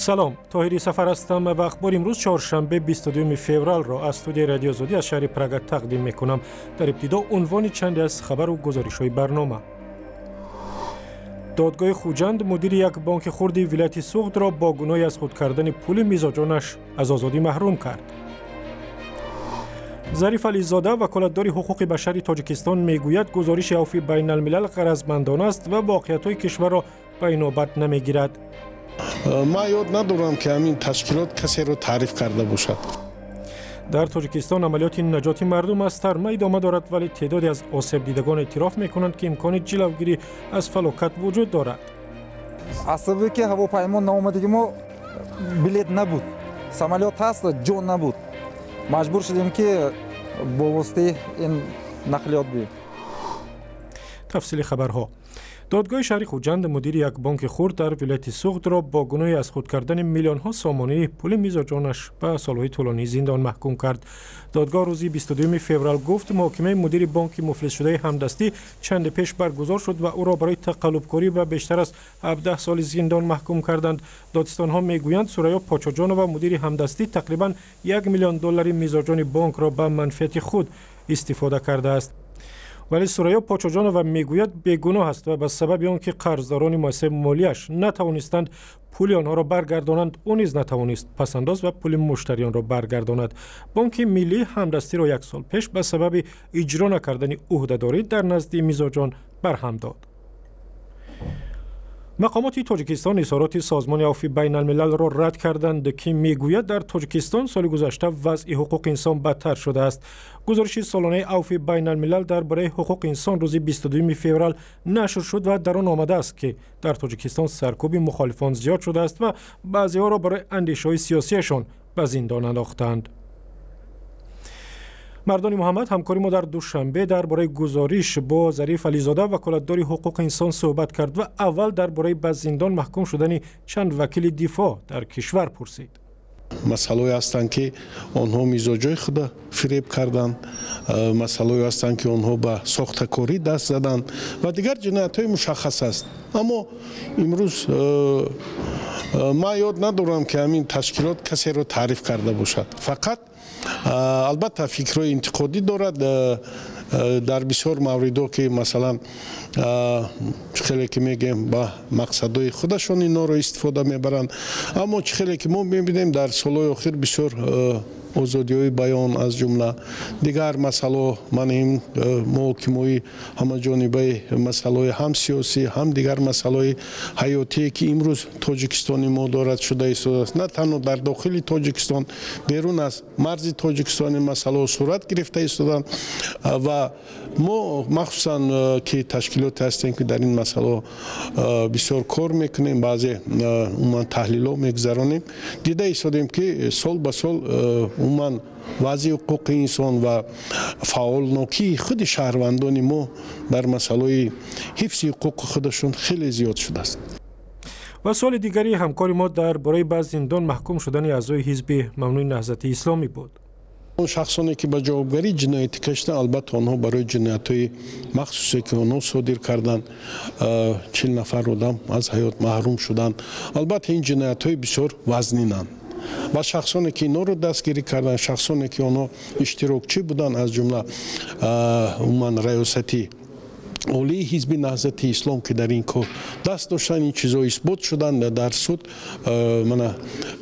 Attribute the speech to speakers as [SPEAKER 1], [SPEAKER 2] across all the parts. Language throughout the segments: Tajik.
[SPEAKER 1] Салом, Тоҳири Сафар ҳастам ва ахбори имрӯз, чоршанбе, 22 февралро аз студияи Радиои Озодӣ аз шаҳри Прага тақдим мекунам. Дар ибтидо унвони чанде аз хабару гузоришҳои барнома. Додгоҳи Хуҷанд мудири як бонки хурди вилояти Суғдро бо гуноҳи аз худ кардани пули мизоҷонаш аз озодӣ маҳрум кард. Зариф Ализода, ваколатдори ҳуқуқи башари Тоҷикистон, мегӯяд, гузориши Авфи байналмилал ғаразмандона аст ва воқеиятҳои кишварро ба инобат намегирад.
[SPEAKER 2] Ман ёд надорам, ки ҳамин ташкилот касеро таъриф карда бошад.
[SPEAKER 1] Дар Тоҷикистон амалиёти наҷоти мардум аз тарма идома дорад, вале теъдоде аз осебдидагон эътироф мекунанд, ки имкони ҷилавгирӣ аз фалокат вуҷуд дорад.
[SPEAKER 3] Аз сабабе ки ҳавопаймо наомадиги, мо билет набуд, самолёт ҳаст, ҷо набуд, маҷбур шудем, ки бо воситаи ин нақлиёт бием.
[SPEAKER 1] Тафсили хабарҳо. Додгоҳи шаҳри Хуҷанд мудири як бонки хурд дар вилояти Суғдро бо гуноҳи аз худ кардани миллионҳо сомонии пули мизоҷонаш ба солҳои тӯлонии зиндон маҳкум кард. Додгоҳ рӯзи 22 феврал гуфт, муҳокимаи мудири бонки муфлисшудаи «Ҳамдастӣ» чанде пеш баргузор шуд ва ӯро барои тақаллубкорӣ ба бештар аз 17 соли зиндон маҳкум карданд. Додстонҳо мегӯянд, Сурайё Почоҷонова, мудири «Ҳамдастӣ», тақрибан 1 миллион доллари мизоҷони бонкро ба манфиати худ истифода кардааст. Вале Сурайё Почоҷонова мегӯяд, бегуноҳ аст ва ба сабаби он ки қарздорони муассисаи молияш натавонистанд пули онҳоро баргардонанд, ӯ низ натавонист пасандоз ва пули муштариёнро баргардонад. Бонки миллии «Ҳамдастиро» як сол пеш ба сабаби иҷро накардани ӯҳдадорӣ дар назди мизоҷон барҳам дод. Мақомоти Тоҷикистон изҳороти Созмони Авфи байналмилалро рад карданд, ки мегӯяд, дар Тоҷикистон соли гузашта вазъи ҳуқуқи инсон бадтар шудааст. Гузориши солонаи Авфи байналмилал дар бораи ҳуқуқи инсон рӯзи 22 феврал нашр шуд ва дар он омадааст, ки дар Тоҷикистон саркӯби мухолифон зиёд шудааст ва баъзеҳоро барои андешаҳои сиёсиашон ба зиндон андохтанд. Мардони Муҳаммад, ҳамкори мо дар Душанбе, дар бораи гузориш бо Зариф Ализода, ваколатдори ҳуқуқи инсон, суҳбат кард ва аввал дар бораи ба зиндон маҳкум шудани чанд вакили дифоъ дар кишвар пурсид.
[SPEAKER 2] Масъалое ҳастанд, ки онҳо мизоҷои худа фиреб карданд, масъалое ҳастанд, ки онҳо ба сохтакорӣ даст заданд ва дигар ҷиноятҳои мушаххас аст. Аммо имрӯз ман ёд надорам, ки ҳамин ташкилот касеро таъриф карда бошад. Фақат, албатта, фикрҳои интиқодӣ дорад дар бисёр мавридҳо, ки масалан, чӣ хеле ки мегӯем, ба мақсадҳои худашон инҳоро истифода мебаранд. Аммо чӣ хеле ки мо мебинем, дар солҳои охир бисёр озодиҳои баён, аз ҷумла дигар масъалаҳо, ман ин муҳокимаҳои ҳамаҷонибаи масъалаҳои ҳам сиёсӣ, ҳам дигар масъалаҳои ҳаётие, ки имрӯз Тоҷикистони мо дорад, шуда истодааст. На танҳо дар дохили Тоҷикистон, берун аз марзи Тоҷикистон ин масъалаҳо сурат гирифта истоданд ва мо махсусан, ки ташкилоте ҳастем, ки дар ин масъалаҳо бисёр кор мекунем, баъзе умуман таҳлилҳо мегузаронем, дида истодем, ки сол ба сол умуман вазъи ҳуқуқи инсон ва фаъолнокии худи шаҳрвандони мо дар масъалаҳои ҳифзи ҳуқуқи худашон хеле зиёд шудааст.
[SPEAKER 1] Ва суоли дигари ҳамкори мо дар бораи ба зиндон маҳкум шудани аъзои ҳизби мамнӯи Наҳзати Исломӣ буд.
[SPEAKER 2] Он шахсоне, ки ба ҷавобгарии ҷиноятӣ кашиданд, албатта, онҳо барои ҷиноятҳои махсусе, ки онҳо содир карданд, 40 нафар одам аз ҳаёт маҳрум шуданд. Албатта, ин ҷиноятҳои бисёр вазнинанд ва шахсоне, ки инҳоро дастгирӣ карданд, шахсоне, ки онҳо иштирокчӣ буданд, аз ҷумла умуман раёсати олии ҳизби Наҳзати Ислом, ки дар ин кор даст доштанд, ин чизҳо исбот шуданд дар суд. Мана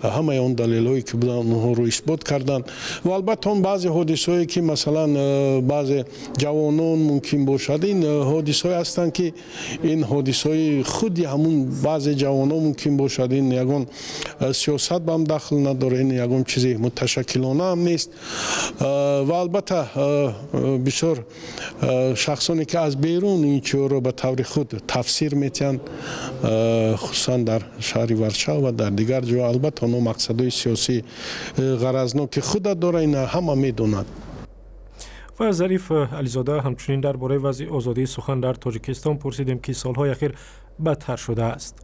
[SPEAKER 2] ҳамаи он далелҳое, ки буданд, онҳоро исбот карданд. Ва албатта, он баъзе ҳодисаҳое, ки масалан баъзе ҷавонон мумкин бошад, ин ҳодисаҳое ҳастанд, ки ин ҳодисаҳои худи ҳамун баъзе ҷавонон мумкин бошад. Ин ягон сиёсат ба ҳам дахл надорад, ин ягон чизи муташаккилона ҳам нест. Ва албатта, бисёр шахсоне, ки аз берун ин чизҳоро ба таври худ тафсир метиҳанд, хусусан дар шаҳри Варшава ва дар дигар ҷо, албатта, онҳо мақсадҳои сиёсӣ ғаразноки худа доранд, ина ҳама медонанд.
[SPEAKER 1] Ва Зариф Ализода ҳамчунин дар бораи вазъи озодии сухан дар Тоҷикистон пурсидем, ки солҳои ахир бадтар шудааст.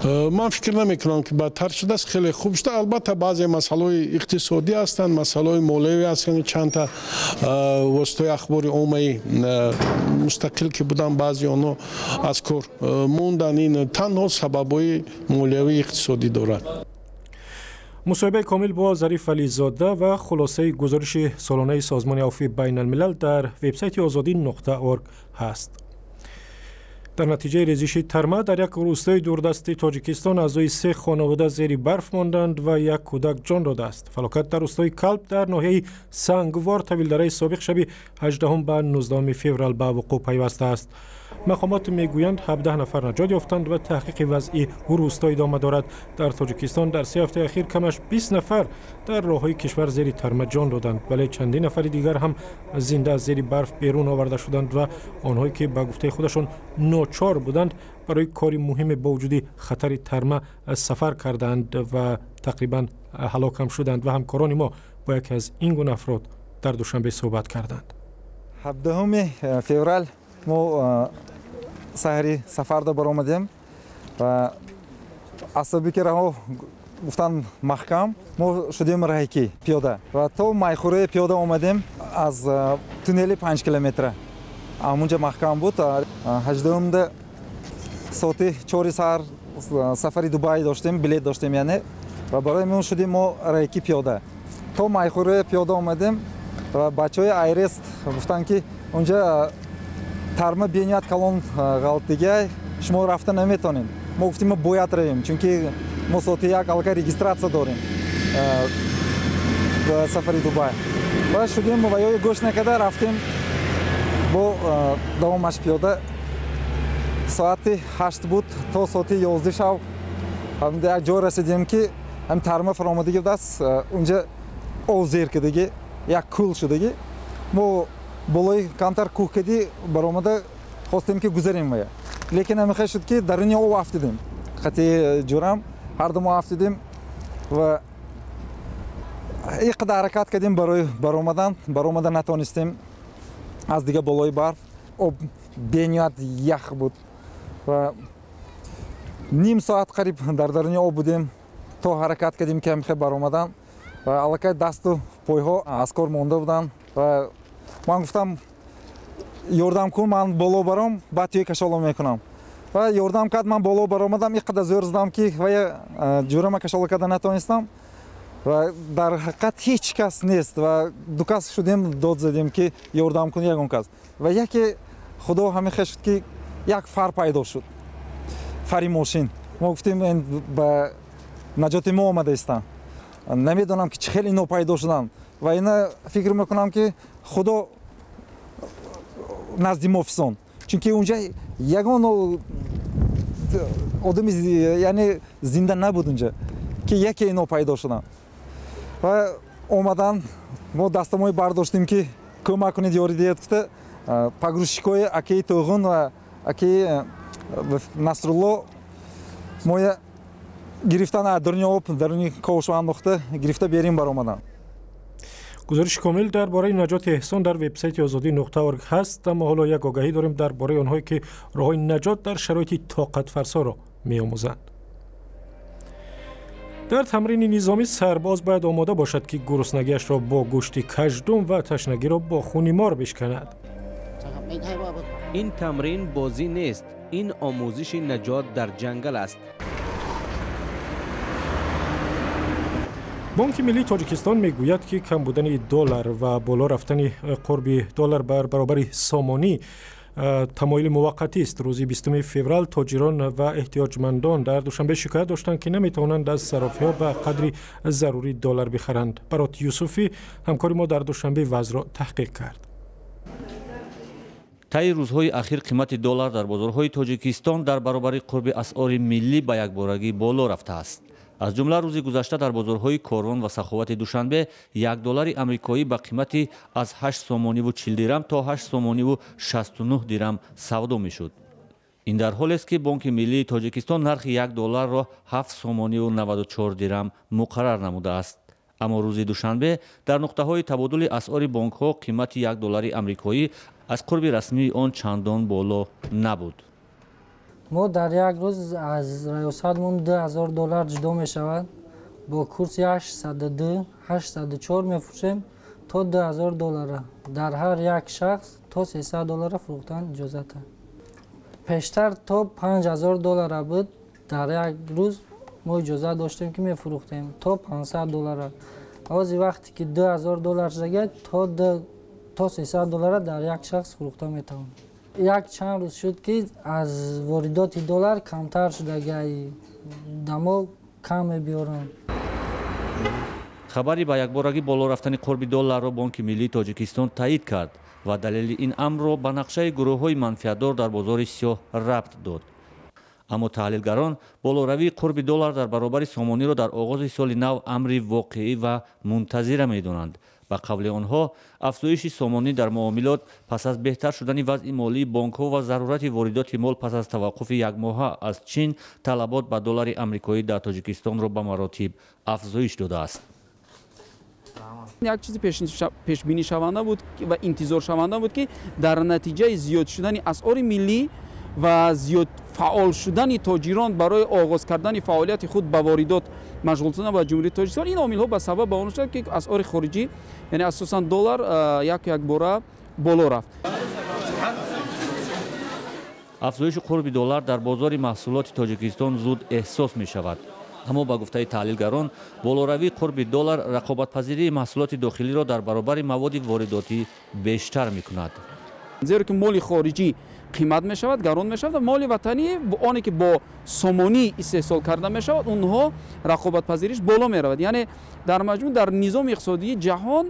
[SPEAKER 2] Ман фикр намекунам, ки бадтар шудааст, хеле хуб шуда. Албатта, баъзе масъалаҳои иқтисодӣ ҳастанд, масъалаҳои молиявӣ ҳастанд. Чандта воситаҳои ахбори оммаи мустақил ки буданд, баъзе онҳо аз кор монданд. Ин танҳо сабабҳои молиявии иқтисодӣ дорад.
[SPEAKER 1] Мусоҳибаи комил бо Зариф Вализода ва хулосаи гузориши солонаи Созмони Афви Байналмилал дар вебсайти озодӣ.орг ҳаст. Дар натиҷаи резиши тарма дар як рӯстои дурдасти Тоҷикистон аъзои се хонавода зери барф монданд ва як кӯдак ҷон додааст. Фалокат дар рӯстои Калб дар ноҳияи Сангвор, Тавилдараи собиқ, шаби 18 ба 19 феврал ба вуқӯъ пайвастааст. Мақомот мегӯянд, 17 нафар наҷот ёфтанд ва таҳқиқи вазъи рӯсто идома дорад. Дар Тоҷикистон дар 3 ҳафтаи ахир камаш 20 нафар дар роҳҳои кишвар зери тарма ҷон доданд, вале чандин нафари дигар ҳам зинда аз зери барф берун оварда шуданд ва онҳое ки ба гуфтаи худашон ночор буданд, барои кори муҳиме бо вуҷуди хатари тарма сафар карданд ва тақрибан ҳалок ҳам шуданд. Ва ҳамкорони мо бо яке аз ин гуна афрод дар Душанбе суҳбат карданд.
[SPEAKER 3] 17 феврал мо саҳари сафарда баромадем ва асаби ки раҳо гуфтан маҳкам, мо шудем раҳикӣ пиёда ва то Майхӯраи пиёда омадем, аз туннели 5 километра ҳамунҷа маҳкам буд. 18-умда соати 4 саҳар сафари Дубай доштем, билет доштем яъне, ва барои мо шудем мо раҳикӣ пиёда то Майхӯраи пиёда омадем ва бачаҳои Айрест гуфтанд, ки унҷа тарма бениҳоят калон ғалтдигай, шумо рафта наметонед. Мо гуфтем, мо бояд равем, чунки мо соати 1 аллакай регистрация дорем ба сафари Дубай. Ва шудем ва ёи гӯш накарда рафтем бо давомаш пиёда. Соати 8 буд, то соати 11 шав як ҷой расидем, ки ҳам тарма фаромадагӣ будааст, унҷа ов зер кардагӣ, як кӯл шудагӣ. Мо болои камтар кӯҳ кадӣ баромада хостем, ки гузарем вая, лекин ҳамихел шуд, ки даруни ов афтидем. Хати ҷурам ҳарду мо афтидем ва ин қадар ҳаракат кардем барои баромадан, баромада натонистем. Аз дига болои барф об бениҳоят ях буд ва ним соат қариб дар даруни об будем, то ҳаракат кардем, ки ҳамихел баромадан, ва аллакай дасту пойҳо аз кор монда буданд. Ва ман гуфтам, ёрдам кун, ман боло баром, баъд туя кашоло мекунам. Ва ёрдам кард, ман боло баромадам, ин қадар зӯр задам, ки вая ҷурама кашоло карда натонистам. Ва дар ҳақиқат ҳеҷ кас нест ва ду кас шудем, дод задем, ки ёрдам кун ягон кас. Ва яке Худо ҳамихел шуд, ки як фар пайдо шуд, фари мошин. Мо гуфтем, ба наҷоти мо омада истанд. Намедонам, ки чӣ хел ино пайдо шуданд ва ина фикр мекунам, ки Худо назди мо фисон, чунки унҷа ягон одами, яъне, зинда набуд унҷа, ки яке ино пайдо шуданд ва омадан. Мо дастамои бардоштем, ки кӯмак кунед, ёрӣ диҳед гуфта. Погрузчикои акаи Тоғун ва акаи Насрулло моя гирифтан, аз даруни об, даруни ковшо андохта гирифта берин баромаданд.
[SPEAKER 1] Гузориши комил дар бораи наҷоти Эҳсон дар вебсайти озодӣ.орг ҳаст. Аммо ҳоло як огаҳӣ дорем дар бораи онҳое, ки роҳҳои наҷот дар шароити тоқатфарсоро меомӯзанд. Дар тамрини низомӣ сарбоз бояд омода бошад, ки гуруснагиашро бо гӯшти каждум ва ташнагиро бо хуни мор бишканад.
[SPEAKER 4] Ин тамрин бозӣ нест, ин омӯзиши наҷот дар ҷангал аст.
[SPEAKER 1] Бонки миллии Тоҷикистон мегӯяд, ки кам будани доллар ва боло рафтани қурби доллар бар баробари сомонӣ тамоили муваққатист. Рӯзи 20 феврал тоҷирон ва эҳтиёҷмандон дар Душанбе шикоят доштанд, ки наметавонанд аз сарофиҳо ба қадри зарурӣ доллар бихаранд. Барот Юсуфӣ, ҳамкори мо дар Душанбе, вазъро таҳқиқ кард.
[SPEAKER 5] Таи рӯзҳои ахир қимати доллар дар бозорҳои Тоҷикистон дар баробари қурби асъори миллӣ ба якборагӣ боло рафтааст. Аз ҷумла рӯзи гузашта дар бозорҳои Корвон ва Саховати Душанбе 1 доллари амрикоӣ ба қимати аз 8 сомониву 40 дирам то 8 сомониву 69 дирам савдо мешуд. Ин дар ҳолест, ки Бонки миллии Тоҷикистон нархи 1 долларро 7 сомониву 94 дирам муқаррар намудааст. Аммо рӯзи душанбе дар нуқтаҳои табодули асъори бонкҳо қимати 1 доллари амрикоӣ аз қурби расмии он чандон боло набуд.
[SPEAKER 6] Мо дар як рӯз аз раёсатмон $2000 ҷудо мешавад. Бо курси 802, 804 мефурӯшем то $2000. Дар ҳар як шахс то $300 фурӯхтан иҷозат аст. Пештар то $5000 буд, дар як рӯз мо иҷозат доштем ки мефурӯхтем то $500. Ҳозир вақте ки $2000 шудагиа, то $300 дар як шахс фурӯхта метавонем. Як чанд рӯз шуд ки аз воридоти доллар камтар шудагиа, дамо кам мебиёранд.
[SPEAKER 5] Хабари ба якборагӣ боло рафтани қурби долларро Бонки Миллии Тоҷикистон таъид кард ва далели ин амрро ба нақшаи гурӯҳҳои манфиатдор дар бозори сиёҳ рабт дод. Аммо таҳлилгарон болоравии қурби доллар дар баробари сомониро дар оғози соли нав амри воқеӣ ва мунтазира медонанд. Ба қавли онҳо, афзоиши сомонӣ дар муомилот пас аз беҳтар шудани вазъи молии бонкҳо ва зарурати воридоти мол пас аз таваққуфи якмоҳа аз Чин талабот ба доллари амрикоӣ дар Тоҷикистонро ба маротиб афзоиш додааст.
[SPEAKER 7] Як чизи пешбинишаванда буд ва интизоршаванда буд, ки дар натиҷаи зиёд шудани асъори миллӣ ва зиёд фаъол шудани тоҷирон барои оғоз кардани фаъолияти худ ба воридот машғул шудан ба Ҷумҳурии Тоҷикистон, ин омилҳо ба сабаб ба он шуд, ки асъори хориҷӣ, яъне асосан доллар, як якбора боло рафт.
[SPEAKER 5] Афзоиши қурби доллар дар бозори маҳсулоти Тоҷикистон зуд эҳсос мешавад. Аммо ба гуфтаи таҳлилгарон, болоравии қурби доллар рақобатпазирии маҳсулоти дохилиро дар баробари маводи воридотӣ бештар мекунад.
[SPEAKER 7] Зеро ки моли хориҷӣ қимат мешавад, гарон мешавад ва моли ватанӣ, оне ки бо сомонӣ истеҳсол карда мешавад, онҳо рақобатпазириш боло меравад. Яъне дар маҷмӯъ дар низоми иқтисодии ҷаҳон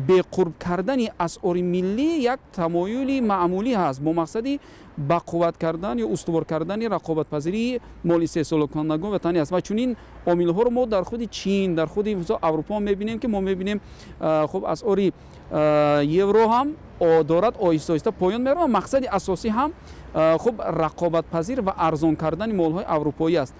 [SPEAKER 7] беқурб кардани асъори миллӣ як тамоюли маъмулӣ ҳаст бо мақсади ба қувват кардан ё устувор кардани рақобатпазирии моли истеҳсолкунандагони ватанӣ аст. Ва чунин омилҳоро мо дар худи Чин, дар худи Аврупо мебинем, ки мо мебинем, хуб, асъори евро ҳам дорад оҳиста оҳиста поён меравад. Мақсади асосӣ ҳам, хуб, рақобатпазир ва арзон кардани молҳои аврупоӣ аст.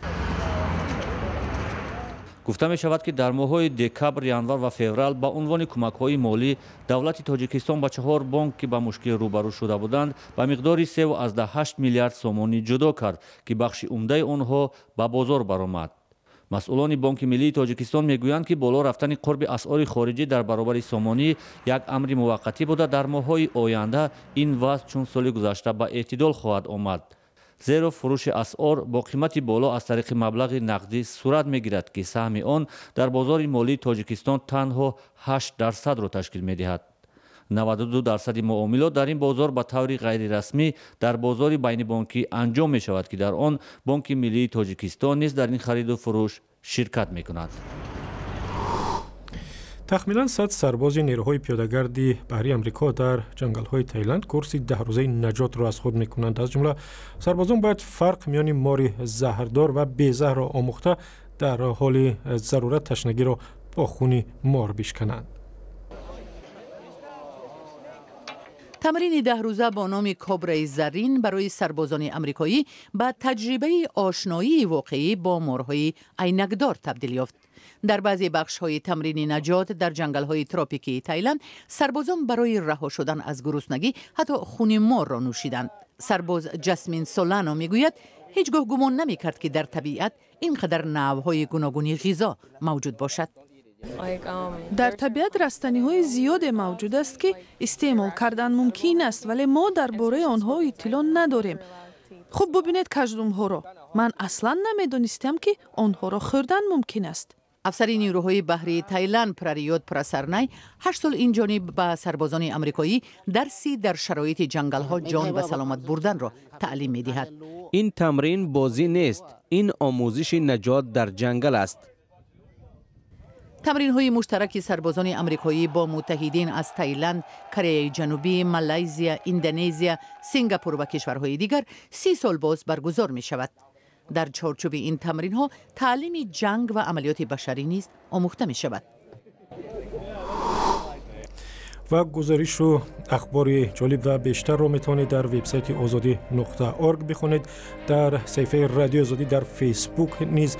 [SPEAKER 5] Гуфта мешавад, ки дар моҳҳои декабр, январ ва феврал ба унвони кӯмакҳои молӣ давлати Тоҷикистон ба 4 бонк, ки ба мушкил рӯбарӯ шуда буданд, ба миқдори 3,8 миллиард сомонӣ ҷудо кард, ки бахши умдаи онҳо ба бозор баромад. Масъулони Бонки Миллии Тоҷикистон мегӯянд, ки боло рафтани қурби асъори хориҷӣ дар баробари сомонӣ як амри муваққатӣ буда, дар моҳҳои оянда ин вазъ чун соли гузашта ба эътидол хоҳад омад. Зеро фурӯши асъор бо қимати боло аз тариқи маблағи нақдӣ сурат мегирад, ки саҳми он дар бозори молии Тоҷикистон танҳо 8%-ро ташкил медиҳад. 92% муомилот дар ин бозор ба таври ғайрирасмӣ дар бозори байнибонкӣ анҷом мешавад, ки дар он Бонки Миллии Тоҷикистон низ дар ин хариду фурӯш ширкат мекунад.
[SPEAKER 1] Тахминан 100 сарбози нерӯҳои пиёдагарди баҳрии Амрико дар ҷангалҳои Таиланд курси 10 рӯзаи наҷотро аз худ мекунанд. Аз ҷумла сарбозон бояд фарқ миёни мори заҳрдор ва безаҳрро омӯхта, дар ҳоли зарурат ташнагиро бо хуни мор бишкананд.
[SPEAKER 8] Тамрини 10 рӯза бо номи Кобраи Заррин барои сарбозони амрикоӣ ба таҷрибаи ошноии воқеӣ бо морҳои айнакдор табдил ёфт. Дар баъзе бахшҳои тамрини наҷот дар ҷангалҳои тропикии Таиланд сарбозон барои раҳо шудан аз гуруснагӣ ҳатто хуни морро нӯшиданд. Сарбоз Ҷасмин Солано мегӯяд, ҳеҷ гоҳ гумон намекард, ки дар табиат ин қадар навъҳои гуногуни ғизо мавҷуд бошад.
[SPEAKER 9] Дар табиат растаниҳои зиёде мавҷуд аст, ки истеъмол кардан мумкин аст, вале мо дар бораи онҳо иттилоъ надорем. Хуб, бубинед каждумҳоро. Ман аслан намедонистам, ки онҳоро хӯрдан мумкин аст.
[SPEAKER 8] Афсари нерӯҳои баҳрии Таиланд Прариёт Прасарнай 8 сол ин ҷониб ба сарбозони амрикоӣ дарси дар шароити ҷангалҳо ҷон ба саломат бурданро таълим медиҳад.
[SPEAKER 4] Ин тамрин бозӣ нест, ин омӯзиши наҷот дар ҷангал аст.
[SPEAKER 8] Тамринҳои муштараки сарбозони амрикоӣ бо муттаҳидин аз Таиланд, Кореяи Ҷанубӣ, Малайзия, Индонезия, Сингапур ва кишварҳои дигар 30 сол боз баргузор мешавад. Дар чорчӯби ин тамринҳо таълими ҷанг ва амалиёти башарӣ низ омӯхта мешавад.
[SPEAKER 1] Ва гузоришу ахбори ҷолиб ва бештарро метавонед дар вебсайти озодӣ.org бихонед. Дар саҳифаи Радиои Озодӣ дар Фейсбук низ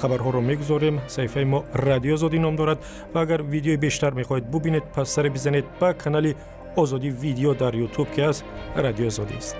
[SPEAKER 1] хабарҳоро мегузорем. Саҳифаи мо Радиои Озодӣ ном дорад. Ва агар видеои бештар мехоҳед бубинед, пас саре бизанед ба канали Озодӣ Видео дар Ютуб, ки аз Радиои Озодӣ аст.